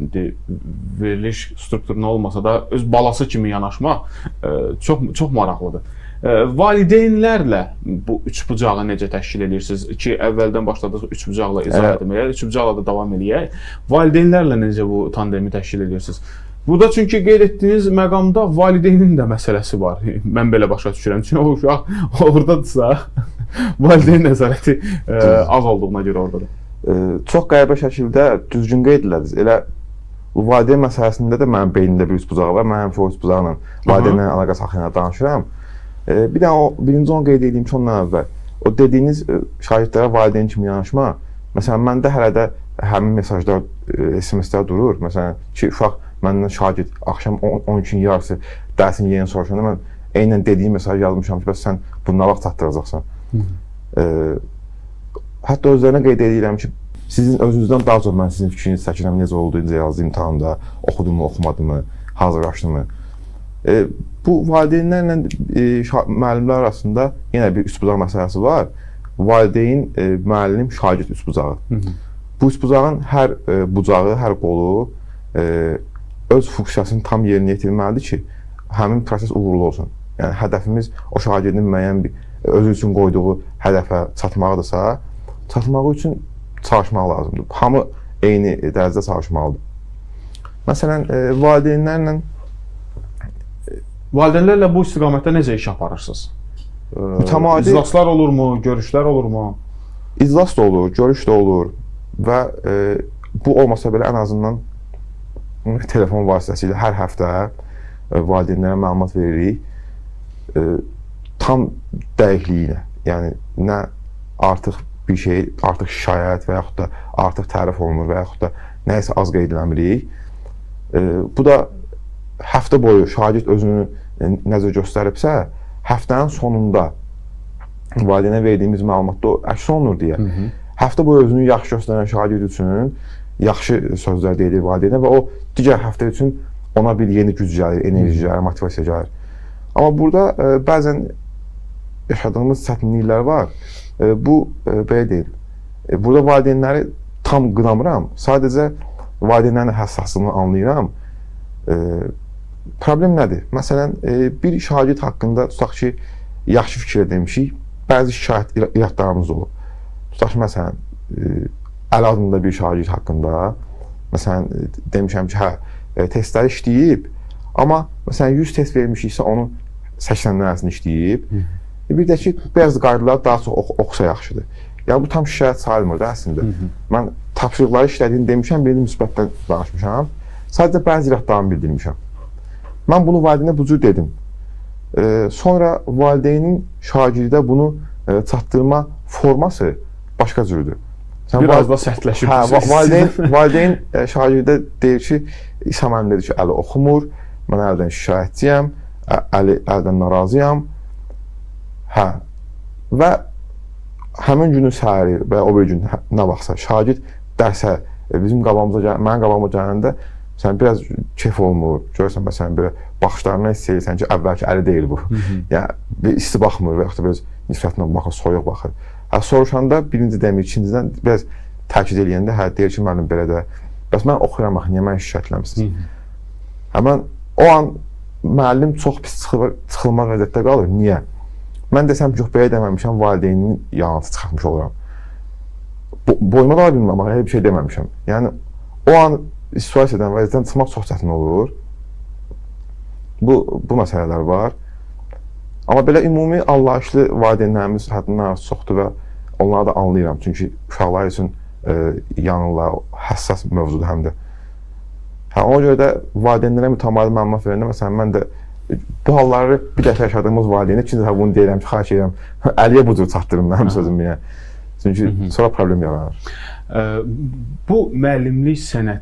İndi veriliş strukturuna olmasa da öz balası kimi yanaşmaq çox çox maraqlıdır. Valideynlərlə bu üçbucağı necə təşkil edirsiniz ki, əvvəldən başladıq üçbucaqla izah etməyə, üçbucaqla da davam eləyək. Valideynlərlə necə bu tandemi təşkil edirsiniz? Burada çünki qeyd etdiyiniz məqamda valideynin də məsələsi var. Mən belə başa düşürəm. Çünki o uşaq ordadırsa, valideyn nəzarəti az olduğuna görə oradadır. Çox qəribə şəkildə düzgün qeyd elədiniz. Elə bu valideyn məsələsində də mənim beynimdə bir üçbucağı var. Mən həmişə o üçbucaqla valideynlə əlaqə saxlayanda danışıram. Bir dənə o birinci onu qeyd edeyim ki, ondan əvvəl o dediyiniz şagirdlərə valideyn kimi yanaşma. Məsələn, məndə hələ də həmin mesajlar, SMS-lər durur. Məsələn, ki, uşaq məndən şagird axşam 12-nin yarısı dərsin yerini soruşanda mən eynən dediyim mesajı yazmışam ki, bəs sən bunu nə vaxt çatdıracaqsan? Hətta özlərinə qeyd edirəm ki, sizin özünüzdən daha çox mən sizin fikrinizi çəkirəm, necə oldu, necə yazdı imtahanda, oxudumu, oxumadımı, hazırlaşdımı. Bu valideynlərlə müəllimlər arasında yenə bir üçbucaq məsələsi var. Valideyn, müəllim, şagird üçbucağı. Bu üçbucağın hər bucağı, hər qolu öz funksiyasını tam yerinə yetirməlidir ki, həmin proses uğurlu olsun. Yəni hədəfimiz o şagirdin müəyyən bir özü üçün qoyduğu hədəfə çatmaqdırsa, çatmağı üçün çalışmaq lazımdır. Hamı eyni dərəcədə çalışmalıdır. Məsələn, valideynlərlə Valideynlərlə bu istiqamətdə necə iş aparırsınız? Mütəmadi İclaslar olurmu, görüşlər olurmu? İclas da olur, görüş də olur və bu olmasa belə ən azından telefon vasitəsilə hər həftə valideynlərə məlumat veririk. Tam dəqiqliyi ilə, yəni nə artıq bir şey, artıq şikayət və yaxud da artıq tərif olunur və yaxud da nəyisə az qeyd eləmirik. Bu da həftə boyu şagird özünü necə göstəribsə, həftənin sonunda valideynə verdiyimiz məlumatda o əks olunur deyə. Həftə boyu özünü yaxşı göstərən şagird üçün yaxşı sözlər deyilir valideynə və o digər həftə üçün ona bir yeni güc gəlir, enerji gəlir, motivasiya gəlir. Amma burada bəzən yaşadığımız çətinliklər var. Bu belə deyil. Burada valideynləri tam qınamıram. Sadəcə valideynlərin həssaslığını anlayıram. Problem nədir? Məsələn, bir şagird haqqında tutaq ki, yaxşı fikir demişik, bəzi şikayət iradlarımız olub. Tutaq ki, məsələn, Əli adında bir şagird haqqında, məsələn, demişəm ki, hə, testləri işləyib, amma məsələn 100 test vermişiksə, onun 80-lərini işləyib. Bir də ki, bəzi qaydaları daha çox oxusa yaxşıdır. Yəni bu tam şikayət sayılmır da əslində. Mən tapşırıqları işlədiyini demişəm, birini müsbətdən danışmışam. Sadəcə bəzi iradlarımı bildirmişəm. Mən bunu valideynə bu cür dedim. Sonra valideynin şagirdə bunu çatdırma forması başqa cürdür. Sən biraz da sərtləşib. Hə, valideyn şagirdə deyir ki, İsa müəllim dedi ki, Əli oxumur, mən Əlidən şikayətçiyəm, Əlidən narazıyam. Hə. Və həmin günün səhəri və o bir gün nə vaxtsa şagird dərsə bizim qabağımıza, mənim qabağıma gələndə sən biraz kef olmur, görürsən məsələn belə baxışlarından hiss edirsən ki, əvvəlki Əli deyil bu. Yəni bir isti baxmır və yaxud da biraz nifrətlə baxır, soyuq baxır. Hə, soruşanda birinci demir, ikincidən biraz təkid eləyəndə hə deyir ki, müəllim belə də. Bəs mən oxuyuram axı, niyə məni şikayətləmisiniz? Həmən o an müəllim çox pis çıxılmaz vəziyyətdə qalır. Niyə? Mən desəm ki, yox, belə deməmişəm, valideynin yanıtı çıxartmış oluram. Boyuma da bilmirəm, amma elə bir şey deməmişəm. Yəni o an situasiyadan, vəziyyətdən çıxmaq çox çətin olur. Bu məsələlər var. Amma belə ümumi anlayışlı valideynlərimiz həddindən artıq çoxdur və onları da anlayıram. Çünki uşaqlar üçün yanırlar, həssas mövzudur həm də. Hə, ona görə də valideynlərə mütəmadi məlumat verəndə, məsələn, mən də bu halları bir dəfə yaşadığımız valideynə ikinci dəfə bunu deyirəm ki, xahiş edirəm, Əliyə bu cür çatdırın mənim sözümü. Yəni. Çünki sonra problem yaranır. Bu müəllimlik sənəti